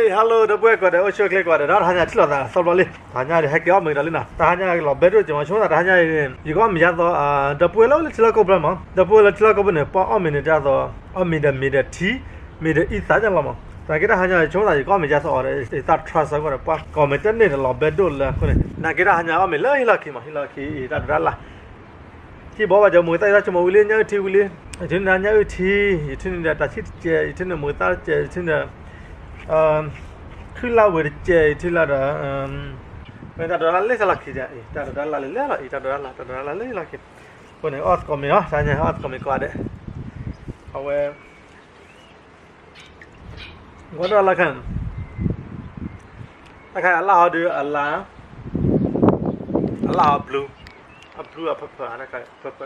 Hello ဒီပုၢ်ဝဲၢ်ကိးဂၤဒဲး အိၣ်ဆူၣ်အိၣ်ချ့ကိးဂၤဒဲးနီၤ, တဟါညါထံၣ်လိာ်သးသီဘျီလံ, တဟါညါဒီးဟဲက့ၤအီၣ်မ့ၤဒီးလံနီၤ, တဟါညါလီၤဘဲဒိၣ်က့ၤမး ဆိသးတဟါညါအံၤ, ယကအီၣ်မ့ၤယါသီ, ဒီပုၢ်ဝဲၢ်လၢလၢထံလီၢ်ကိၢ်ဘျီမး, ဒီပုၢ်ဝဲၢ်လၢထံလီၢ်ကိၢ်ဘျီန့ၣ် ပှၤအီၣ်မ့ၤန့ၣ်ဒ်သိး, အီၣ်မ့ၤဒီးမ့ၤဒီးထံ, မ့ၤဒီးအံသးညါလီၤမး, သနာ်က့တဟါညါဆိသးယကအီၣ်မ့ၤယါသီအီၤဒီး ယသး trust အဂီၢ်ဒီး ပှၤကိးမ့ၢ်တန့ၢ်ဒီးလီၤဘဲဒိၣ်လၢအဃိန့ၣ်, သနာ်က့တဟါညါအီၣ်မ့ၤလၢဟံၣ်လီၢ်ခံမး, ဟံၣ်လီၢ်ခံအံၤတၢ်ဒိးတၢ်လၢ် ကံဘီဘၣ် ယမိၢ်သၣ်ယသၣ်ဆိကမိၣ်ဝံၤလံ ညၣ်အုၣ်ထံဝံၤလံ, ယထုးန့ၢ်ညၣ်အုၣ်ထံ, ယထုးန့ၢ်ဒီးတၢ်ဆံၣ်တစဲး, ယထုးန့ၢ်မိၢ်သၣ်တစဲး, ယထုးန့ၢ်ဒီး ခုၣ်လၢ်ဝဲတစဲး, ယထုးလၢ်ဒီး မ့ၢ်တၢ်ဒိးတၢ်လၢ်လၢလီၢ်ခံ, တၢ်ဒိးတၢ်လၢ်လၢလီၢ်, တၢ်ဒိးတၢ်လၢ်, တၢ်ဒိးတၢ်လၢ်လၢလီၢ်ခံ, အဃိန့ၣ် အီၣ်သကိးမ့ၤနီၤ, တဟါညါအီၣ်သကိးမ့ၤကိးဂၤဒဲး, အဝဲ ဝဲဒၣ်လၢခံ, တၢ်ခါအလၢ်ဟီဒုးအလၢ်, အလၢ်အဘျူး, အဘျူးအဖၢဖၢ, ဖၢဖၢ,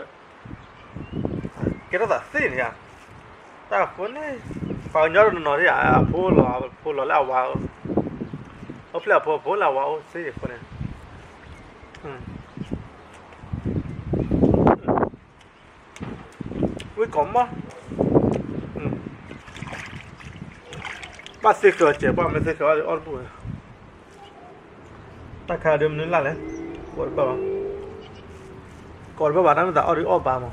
ကဲထီၣ်သးသ့ၣ်န့ၣ်ဧါ, တၢ်အဃိန့ၣ်, ပှၤကညီတနီၤနီၤဒ်ဧါ, အဖိလီၤ, အဖိလီၤလၢအဝၤအိၣ်, အိၣ်ဖျဲၣ်အဖိ, အဖိလၢအဝၤအိၣ်သ့အဃိန့ၣ် ဝံၣ်ကိးမီၢ်, ဘၣ်သ့ဃၢၤစဲး, ဘၣ်မ့ၢ်သ့ဃၢၤအီၣ်တဘူၣ်, တၢ်ခါဒုးမနုၤလၢ်လဲၣ်, ကိးတဘၣ်ဘၣ်, ကိးတဘၣ်ဘၣ် တၢ်မ့ၢ်သးအီၣ်ဒုးအီၣ်ဘၣ်မး,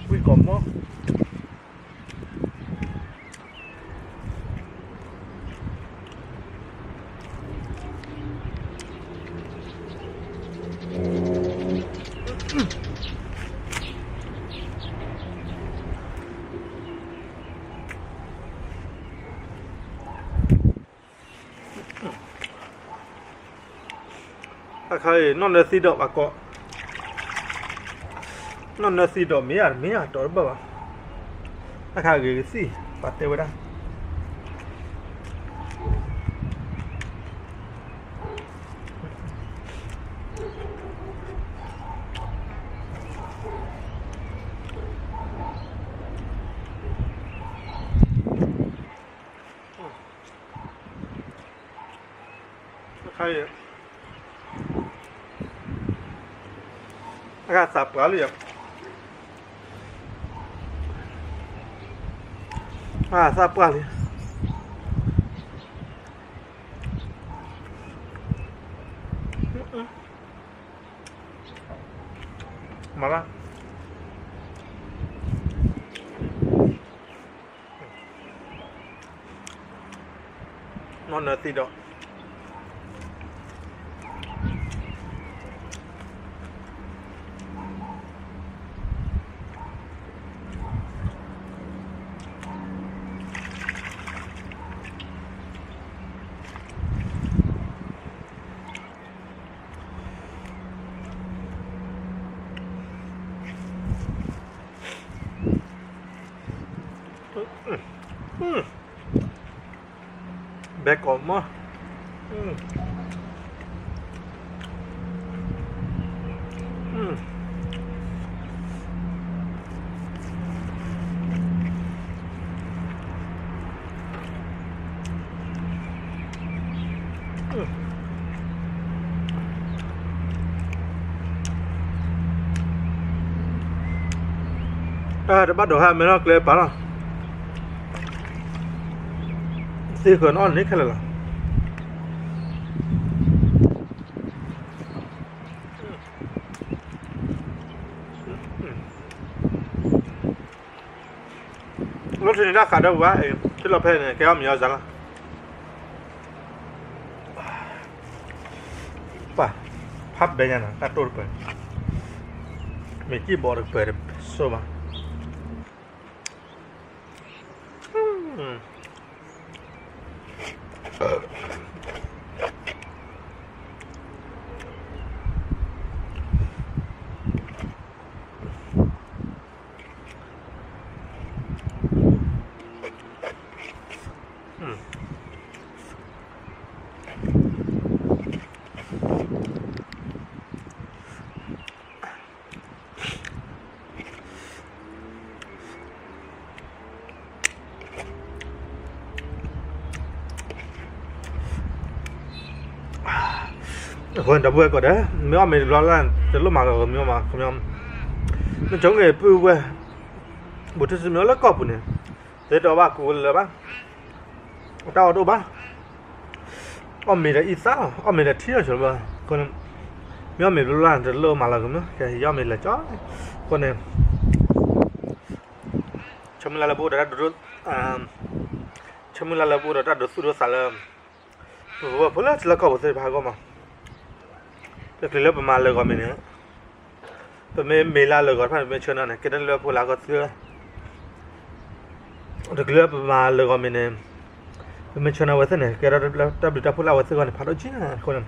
ဝံၣ်ကိးမီၢ် တၢ်ခါအံၤ နီၢ်နၢသံဒီးဘၣ်ကိး, နီၢ်နၢသံဒီးမ့ၢ်ဧါ တမ့ၢ်ဧါ တီတဘၣ်ဘၣ်, တၢ်ခါဂ့ၤကသံၣ် ပှၤတဲဝဲဒၣ် အခါအံၤ အဂၤသးပှၢ်လံ, အဂၤသးပှၢ်လံ, မၤဘၣ် နီၢ်နၢသံဒီး ဘဲကိးမီၢ်, တၢ်တဘၣ်ဒိးဟဲမဲထီၣ်ကျဲပာ်လီၤ, သ့ဃၢၤနီၣ်န့ၣ်ခဲလၢာ်လီၤ. လီၢ်ထံန့ၣ်တၢ်ဃးဒီးဝဲ, ထံလီၤဖဲန့ၣ် ကဲအီၣ်မ့ၤအီၣ်စၢ်လီၤ. ပၢ်, ဖးဘဲညါနီၤ တၢ်တိၢ်တပၢၢ်, မ့ၢ်စံၣ်ဘီတကပၢၢ်တစိၤဘၣ်. အဃိဒီပုၢ်ဝဲၢ်ကိးဂၤဒဲး မ့ၢ်အီၣ်မ့ၤတဘျီလၢ် တလိၣ်မၤကမီၤမး ခမီၤ, နကၠီက့ၤပုၢ်ဝဲၢ် ဘူးထံၣ်စုမ့ၢ်အိၣ်လၢကီၢ်ပူၤန့ၣ် သ့တအီၣ်ဘၣ်ကူလၢၤဘၣ်, တၢ်အီၣ်တအိၣ်ဘၣ်, အီၣ်မ့ၤဒီးအံသၣ်လီၤ, အီၣ်မ့ၤဒီးထံလီၤ, အဃိန့ၣ် မ့ၢ်အီၣ်မ့ၤဘျီလၢ်န့ၣ် တလိၣ်မၤလီၤက့ၤမ့ၢ်, ယအီၣ်မ့ၤလဲၤကၠီ, အဃိန့ၣ် ဆၢမုၢ်လၢ်လၢပအိၣ်ဒီးတၢ်ဒိး, ဆၢမုၢ်လၢ်လၢပအိၣ်ဒီးတၢ်ဒိးသူၣ်ဒိးသးလၢ ပဝဲဖိလၢထံလၢကီၢ်ပူၤသ့ၣ်တဖၣ်အဂီၢ်မး, တချုးလၢပမၤလၢာ်ဂီၤမ့ၤန့ၣ်, ပမ့ၢ်မ့ၢ်လၢအလၢာ်ဂီၤတဖၣ်န့ၣ် ပမ့ၢ်ဆၢနၢ်န့ၣ် ကဲထီၣ်လၢဖိလၢ်ဂီၤသု, တချုးလၢပမၤလၢာ်ဂီၤမ့ၤန့ၣ်, ပမ့ၢ်ဆၢနၢ်ဝဲသ့ၣ်န့ၣ် ကဲထီၣ်တၢ်ဘျုးတၢ်ဖှိၣ်လၢအဝဲသ့ၣ်ဂီၢ်န့ၣ် ဖးဒိၣ်က့, အဃိန့ၣ်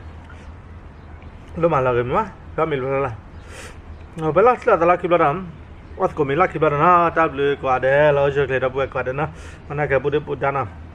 လိၣ်မၤလီၤက့ၤမ့ၢ်ဘၣ်, ဖဲအီၣ်မ့ၤဘျီလၢ်လၢ်, ပလီၢ်ချၢသးလီၢ်ခံဘျီဒီး, အီၣ်သကိးမ့ၤလီၢ်ခံဘျီဒီးနီၤ, တၢ်ဘျုးကိးဂၤဒဲးလီၤ, ယိၤကျဲၤဒီပုၢ်ဝဲၢ်ကိးဂၤဒဲးနီၤ, မၤနၢ်ကဲပူၤဒ့ပူၤဒါနီၤ